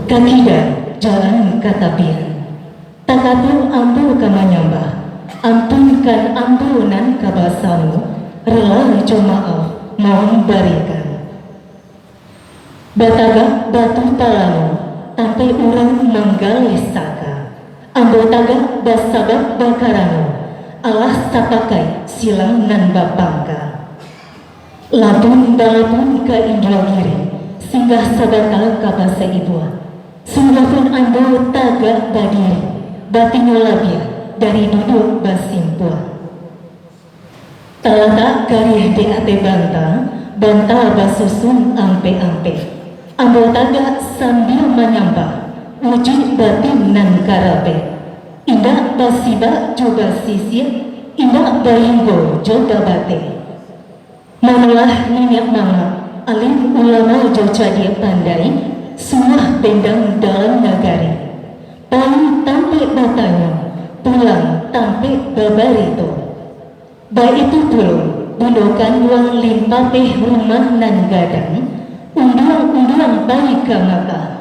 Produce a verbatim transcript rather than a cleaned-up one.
Ka kida jalan ka tapian, takatuang ambo ka manyambah, ampunkan ambo nan ka basamo, rila jo maaf mohon barikan. Batagak batu palano, tampek urang manggaleh saka. Ambo tagak basabab bakarano, alah sapakaik silang nan bapangka. Labun balabun ka Indragiri, singgah sabanta ka Pasa Ibuan. Sungguahpun ambo tagak badiri, batinyo labiah dari duduak basimpuan. Talatak garih di ateh banta, banta basusun ampek-ampek. Ambo tagak sambia manyambah, wujuik batin nan karabek. Indak basibak jo basisiak, indak bainggo jo babateh. Manolah niniak mamak, alim ulama jo cadiak pandai, sungguah bendang dalam nagari. Payi tampek batanyo, pulang tampek babarito. Baitu pulo, bundo kanduang limpapeh rumah nan gadang, unduang-unduang payi ka Makah.